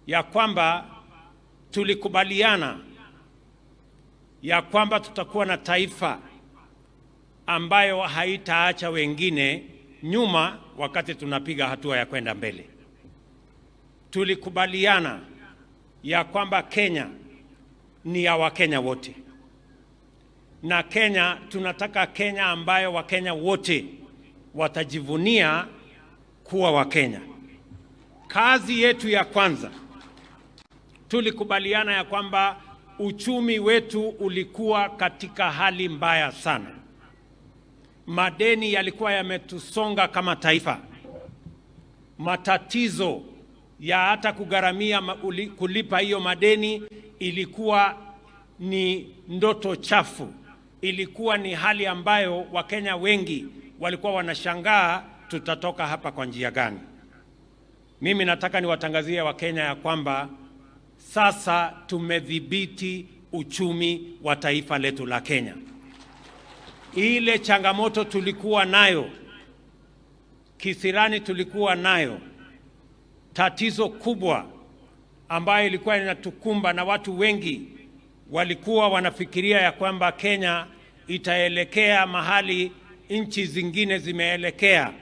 Ya kwamba tulikubaliana ya kwamba tutakuwa na taifa ambayo haitaacha wengine nyuma wakati tunapiga hatua ya kwenda mbele. Tulikubaliana ya kwamba Kenya ni ya Wakenya wote, na Kenya tunataka Kenya ambayo Wakenya wote watajivunia kuwa Wakenya. Kazi yetu ya kwanza, tulikubaliana ya kwamba uchumi wetu ulikuwa katika hali mbaya sana. Madeni yalikuwa yametusonga kama taifa. Matatizo ya hata kugharamia kulipa hiyo madeni ilikuwa ni ndoto chafu. Ilikuwa ni hali ambayo Wakenya wengi walikuwa wanashangaa tutatoka hapa kwa njia gani. Mimi nataka niwatangazie Wakenya ya kwamba sasa tumedhibiti uchumi wa taifa letu la Kenya. Ile changamoto tulikuwa nayo, kisirani tulikuwa nayo, tatizo kubwa ambayo ilikuwa inatukumba na watu wengi walikuwa wanafikiria ya kwamba Kenya itaelekea mahali nchi zingine zimeelekea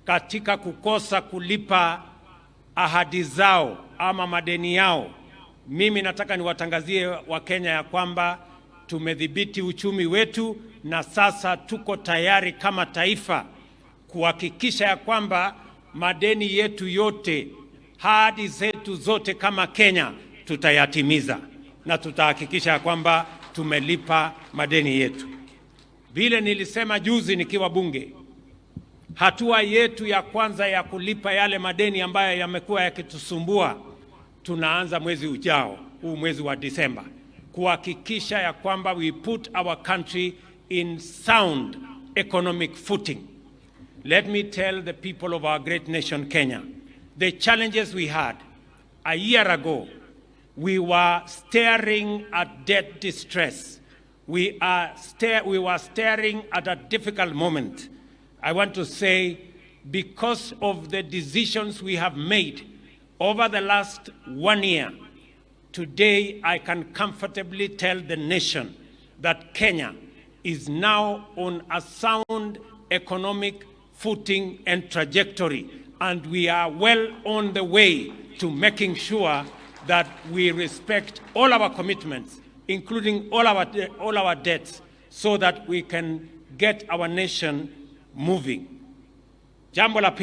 katika kukosa kulipa ahadi zao ama madeni yao. Mimi nataka niwatangazie Wakenya ya kwamba tumedhibiti uchumi wetu na sasa tuko tayari kama taifa kuhakikisha ya kwamba madeni yetu yote, ahadi zetu zote kama Kenya tutayatimiza na tutahakikisha ya kwamba tumelipa madeni yetu. Vile nilisema juzi nikiwa Bunge, hatua yetu ya kwanza ya kulipa yale madeni ambayo yamekuwa yakitusumbua, tunaanza mwezi ujao, huu mwezi wa Disemba, kuhakikisha ya kwamba we put our country in sound economic footing. Let me tell the people of our great nation Kenya, the challenges we had a year ago, we were staring at debt distress. We were staring at a difficult moment. I want to say, because of the decisions we have made over the last one year, today I can comfortably tell the nation that Kenya is now on a sound economic footing and trajectory, and we are well on the way to making sure that we respect all our commitments, including all our debts, so that we can get our nation moving. Jambo la pili.